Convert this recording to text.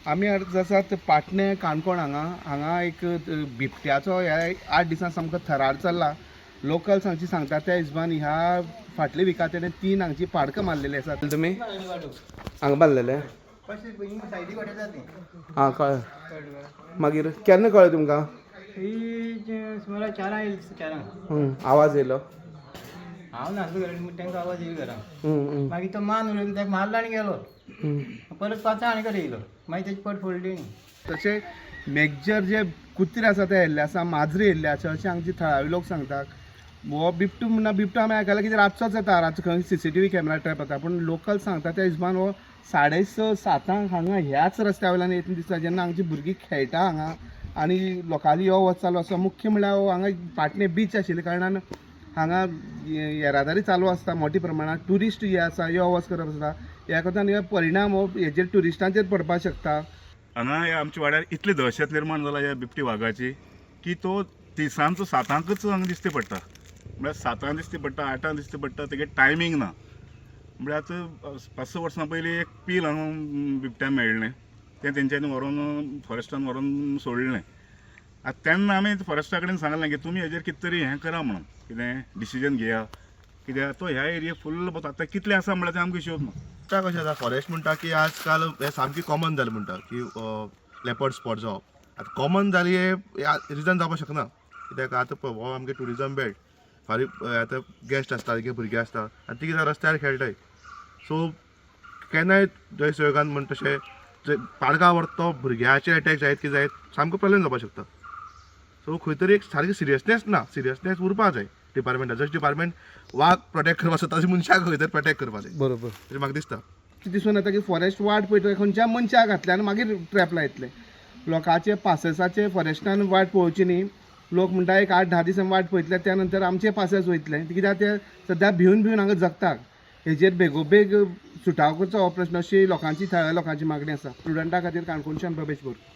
आमी आज आसात पाटणें काणकोण हांगा. हांगा एक बिबट्याचो ह्या 8 दिसां सामको थरार चल्ला. लोकल सांगची सांगता त्या हिशोबान ह्या फाटल्या विका तेणें तीन हांगची पाडकां मारलेली आसात. तुमी हांगा बांदलेले? सायडी वाटेतात ती. आं, कळ्ळें. मागीर केन्ना कळ्ळें तुमकां? ही सुमार 4 येयली दिसता, 4. आवाज येयलो? हांव नासलो घरा, पूण तांकां आवाज येयलो घरा. हम्म, हम्म, मागीर तो मान उडोवन ताका मारलो आनी गेलो. परत 5 आनी कडेन येयलो, मागीर तेजी पट फोडली न्ही. तशें मेजर जे कुत्रे आसा ते येयल्ले आसा, माजरी येयल्ले आसा अशें हांगचे थळावे लोक सांगतात. हो बिबटो म्हणटा, बिबटो आमी आयकला की रातचोच येता, रातचो खंय सीसीटीव्ही कॅमेरा ट्रॅप जाता. पूण लोकल सांगता त्या हिशोबान हो 6:30 7 हांगा ह्याच रस्त्या वयल्यान येतना दिसता, जेन्ना हांगची भुरगीं खेळटा हांगा आनी लोकांली यो वच चालू आसा. मुख्य म्हणल्यार हो हांगा पाटणे बीच आशिल्ल्या कारणान हांगा येरादारी चालू आसता मोठ्या प्रमाणात. ट्युरिस्ट जे आसा यो वच करप आसता. ह्या करता हे परिणाम हो हेजेर ट्युरिस्टांचेर पडपाक शकता. हांगा ह्या आमच्या वाड्यार इतली दहशत निर्माण जाला ह्या बिबटी वागाची की तो तिसांचो 7 हांकच हांगा दिश्टी पडटा. म्हळ्यार 7 हांक दिश्टी पडटा, 8 हांक दिश्टी पडटा, तेगे टायमींग ना. म्हळ्यार आतां 5-6 वर्सां पयलीं एक पील हांगा बिबट्या मेळ्ळें, तें तेंच्यांनी व्हरोन फॉरेस्टान व्हरोन सोडलें. आतां तेन्ना आमी फॉरेस्टा कडेन सांगलें की तुमी हेजेर कितें तरी हें करा म्हणून, कितें डिसिजन घेया, कित्याक तो ह्या एरिया फुल्ल आतां कितले आसा म्हळ्यार तें आमकां हिशोब ना. आतां कशें आसा, फॉरेस्ट म्हणटा की आज काल हें सामकें कॉमन जालें म्हणटा की लेपर्ड स्पॉट जावप आतां कॉमन जालें हें रिजन जावपाक शकना, कित्याक आतां पळय हो आमगे ट्युरिजम बेल्ट. फाल्यां आतां गेस्ट आसता, तेगे भुरगे आसता आनी ती कितें रस्त्यार खेळटाय. सो केन्नाय जंय सुयोगान म्हण तशें जंय पाडका व्हरता तो भुरग्याचेर एटॅक जायत की जायत सामको प्रॉब्लेम जावपाक शकता. सो खंय तरी एक सारकी सिरियसनेस ना, सिरियसनेस उरपा जाय डिपार्टमेंटा. जशें डिपार्टमेंट वाग प्रोटेक्ट करपाक सोदता तशें मनशाक खंय तरी प्रोटेक्ट करपाक जाय. तशें म्हाका दिसता. दिसून येता की फॉरेस्ट वाट पळयता खंयच्या मनशाक घातले आनी मागीर ट्रॅप लायतले. लोकांचे पाससाचे फॉरेस्टान वाट पळोवची न्ही. लोक म्हणटा एक 8-10 दिसांनी वाट पळयतले, त्या नंतर आमचे पासस वयतले, कित्याक ते सद्या भिवन भिवन हांगा जगतात. हेजेर बेगोबेग सुटाव करचो हो प्रश्न अशी लोकांची, थळाव्या लोकांची मागणी आसा. स्टुडंटा खातीर काणकोणच्यान भवेश बोरकर.